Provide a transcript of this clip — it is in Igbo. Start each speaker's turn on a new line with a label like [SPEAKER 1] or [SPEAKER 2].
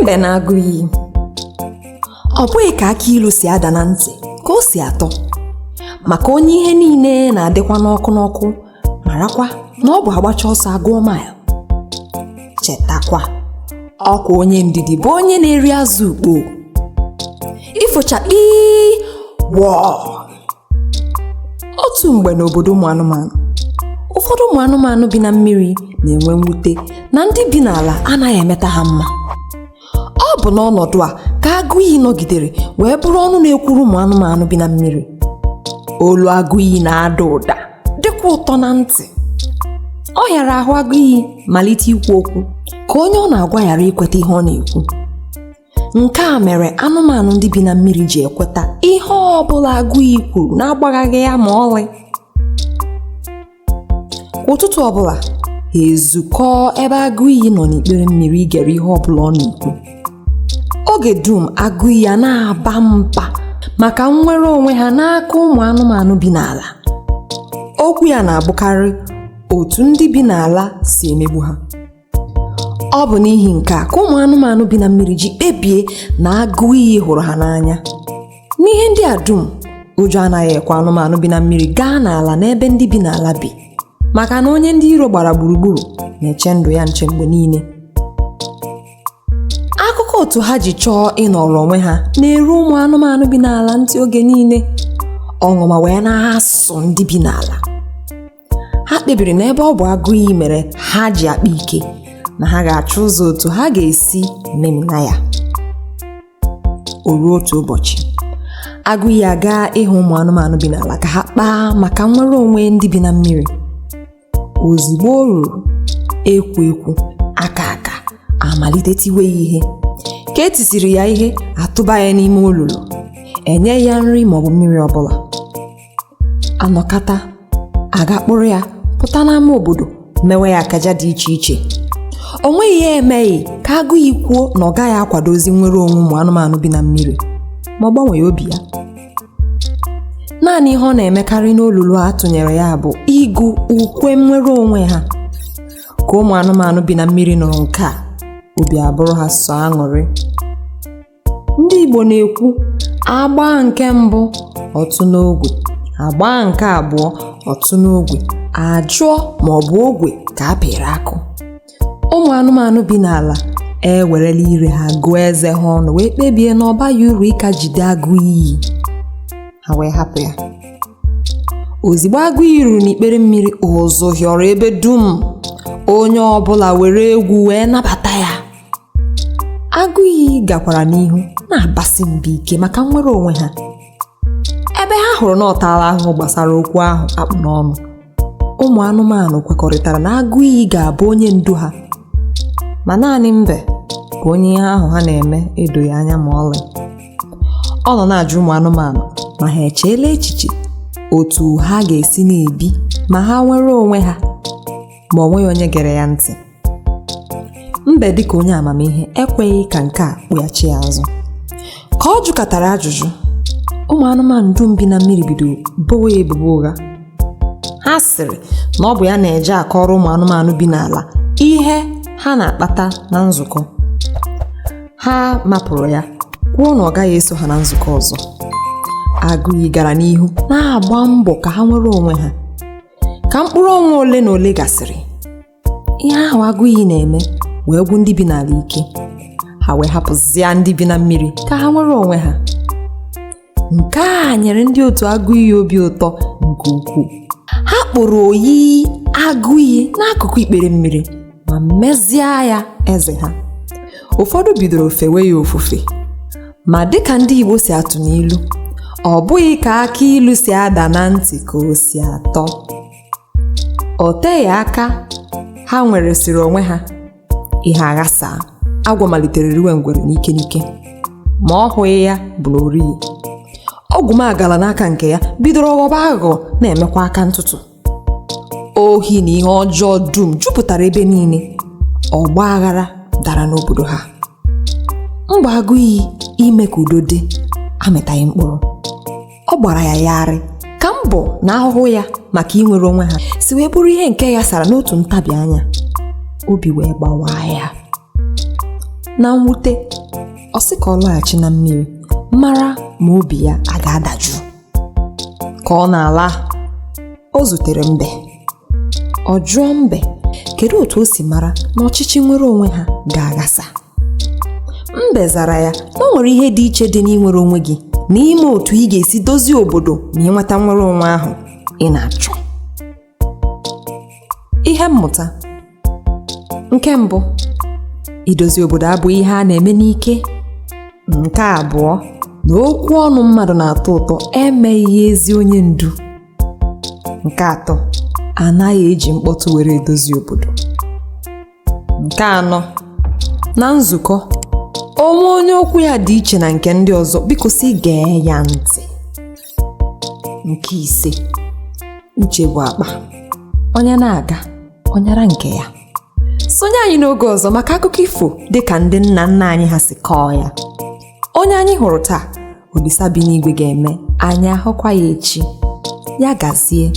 [SPEAKER 1] Mbe na agụ iyi. Ọ bụghị ka akị ilu si ada na ntị ka o si atọ, maka onye ihe niile na-adịkwa n'ọkụ n'ọkụ, marakwa na ọ bụ agbacha ọsọ agụọ maịl. Chetakwa, ọkwa onye ndidi bụ onye na-eri azụ ukpo. Ifochakpi wọọ. Otu mgbe n'obodo ụmụ anụmanụ, ụfọdụ ụmụ anụmanụ bi na mmiri na-enwe mwute na ndị bi n'ala anaghị emeta ha mma. Ọ bụ n'ọnọdụ a ka agụ iyi nọgidere wee bụrụ ọnụ na-ekwuru ụmụ anụmanụ bi na mmiri. Olu agụ iyi na-ada ụda dịkwa ụtọ na ntị. Ọ hịara ahụ agụ iyi malite ikwu okwu ka onye ọ na-agwa ghara ikweta ihe ọ na-ekwu. Nke a mere anụmanụ ndị bi na mmiri ji ekweta ihe ọ bụla agụ iyi kwuru n'agbaghaghị ya ma ọlị. Kwa ụtụtụ ọbụla, ha ezukọọ ebe agụ iyi nọ n'ikpere mmiri igere ihe ọbụla ọ na-ekwu. Oge dum agụ iyi a na-aba mba maka nnwere onwe ha n'aka ụmụ anụmanụ bi n'ala. Okwu ya na-abụkarị otu ndị bi n'ala si emegbu ha. Ọ bụ n'ihi nke a ka ụmụ anụmanụ bi na mmiri ji kpebie na agụ iyi hụrụ ha n'anya. N'ihe ndị a dum, ụjọ anaghị ekwe anụmanụ bi na mmiri gaa n'ala n'ebe ndị bi n'ala bi, maka na onye ndị iro gbara gburugburu na-eche ndụ ya nche mgbe niile. Akụkọ otu ha ji chọọ ịnọrọ onwe ha na-eru ụmụ anụmanụ bi n'ala ntị oge niile. Ọṅụma wee na-asụ ndị bi n'ala. Ha kpebiri na ebe ọ bụ agụ iyi mere ha ji akpa ike, na ha ga-achọ ụzọ otu ha ga-esi memina ya. O ruo otu ụbọchị, agụ iyi agaa ịhụ ụmụ anụmanụ bi n'ala ka ha kpaa maka nnwere onwe ndị bi na mmiri. Ozugbo o ruru, ekwu ekwu, aka aka amalite tiwe ya ihe. Ka e tisiri ya ihe, atụba ya n'ime olulu, enye ya nri maọbụ mmiri ọbụla. Anọkata, aga kpụrụ ya pụta n'ama obodo mewe ya akaja dị iche iche. O nweghị ihe emeghị ka agụ iyi kwuo na ọ gaghị akwadozi nnwere onwe ụmụ anụmanụ bi na mmiri, ma ọ gbanweghị obi ya. Naanị ihe ọ na-emekarị n'olulu a tụnyere ya bụ ịgụ ukwe nnwere onwe ha. Ka ụmụ anụmanụ bi na mmiri nụrụ nke a, obi abụrụ ha sọ aṅụrị. Ndị Igbo na-ekwu, agbaa nke mbụ ọtụ n'ogwe, agbaa nke abụọ ọtụ n'ogwe, ajụọ ma ọ bụ ogwe ka a pịrị akụ. Ụmụ anụmanụ bi n'ala ewerela ire ha gụọ eze ha ọnụ wee kpebie na ọ baghị uru ịka jide agụ iyi. Ha wee hapụ ya. Ozigbo agụ iyi ruru n'ikpere mmiri, ụzụ hịọrọ ebe dum. Onye ọbụla were egwu wee nabata ya. Agụ iyi gakwara n'ihu na-abasi mba ike maka nnwere onwe ha. Ebe ha hụrụ na ọ taala ahụhụ gbasara okwu ahụ akpụ n'ọnụ, ụmụ anụmanụ kwekọrịtara na agụ iyi ga-abụ onye ndu ha. Ma naanị mbe bụ onye ihe ahụ ha na-eme edoghị anya ma ọlị. Ọ nọ na-ajụ ụmụ anụmanụ ma ha echeela echiche otu ha ga-esi na-ebi ma ha nwere onwe ha, ma o nweghị onye gere ya ntị. Mbe dịka onye amamihe ekweghị ka nke a kpụghachi ya azụ. Ka ọ jụkọtara ajụjụ, ụmụ anụmanụ dum bi na mmiri bidoro bowe ya ebubo ụgha. Ha sịrị na ọ bụ ya na-eje akọrọ ụmụ anụmanụ bi n'ala ihe ha na-akpata na nzukọ. Ha mapụrụ ya, kwuo na ọ gaghị eso ha na nzukọ ọzọ. Agụ iyi gara n'ihu na-agba mbọ ka ha nwere onwe ha. Ka mkpụrụ ọnwa ole na ole gasịrị, ihe ahụ agụ iyi na-eme wee gwụ ndị bi n'ala ike. Ha wee hapụzịa ndị bi na mmiri ka ha nwere onwe ha. Nke a nyere ndị otu agụ iyi obi ụtọ nke ukwuu. Ha kpụrụ oyiyi agụ iyi n'akụkụ ikpere mmiri ma mezie ya eze ha. Ụfọdụ bidoro fewe ya ofufe, ma dịka ndị Igbo si atụ n'ilu, ọ bụghị ka akị ilu si ada na ntị ka o si atọ. O teghị aka ha nweresịrị onwe ha, ihe aghasaa. Agwọ malitere riwe ngwere n'ike n'ike, ma ọ hụghị ya bụ na o righi. Ogwumagala n'aka nke ya bidoro ghọba aghụghọ na-emekwa aka ntụtụ. Ohi na ihe ọjọọ dum jupụtara ebe niile. Ọgba aghara dara n'obodo ha. Mbọ agụ iyi ime ka udo dị amịtaghị mkpụrụ. Ọ gbara ya yarị ka mbọ na ahụhụ ya maka inwere onwe ha si wee bụrụ ihe nke ghasara n'otu ntabi anya. Obi wee gbawaa ya. Na mwute, ọ sị ka ọ laghachi na mmiri mara ma obi ya a ga-adajụ. Ka ọ na-ala, o zutere mbe. Ọ jụọ mbe kedu otu o si mara na ọchịchị nnwere onwe ha ga-aghasa. Mbe zara ya na o nwere ihe dị iche dị n'inwere onwe gị na ime otu ị ga-esi dozie obodo ma ị nweta nnwere onwe ahụ ị na-achọ. Ihe mmụta nke mbụ, idozi obodo abụghị ihe a na-eme n'ike. Nke abụọ, na okwu ọnụ mmadụ na-atọ ụtọ emeghị ya ezi onye ndu. Nke atọ, anaghị eji mkpọtụ were edozi obodo. Nke anọ, na nzukọ, o nwee onye okwu ya dị iche na nke ndị ọzọ, biko sị gee ya ntị. Nke ise, uche bụ akpa, onye na-aga ọ nyara nke ya. Sonye anyị n'oge ọzọ maka akụkọ ifo dịka ndị nna nna anyị ha si kọọ ya. Onye anyị hụrụ taa, Olisa bi n'igwe ga-eme anyị ahụkwa ya echi. Ya gazie.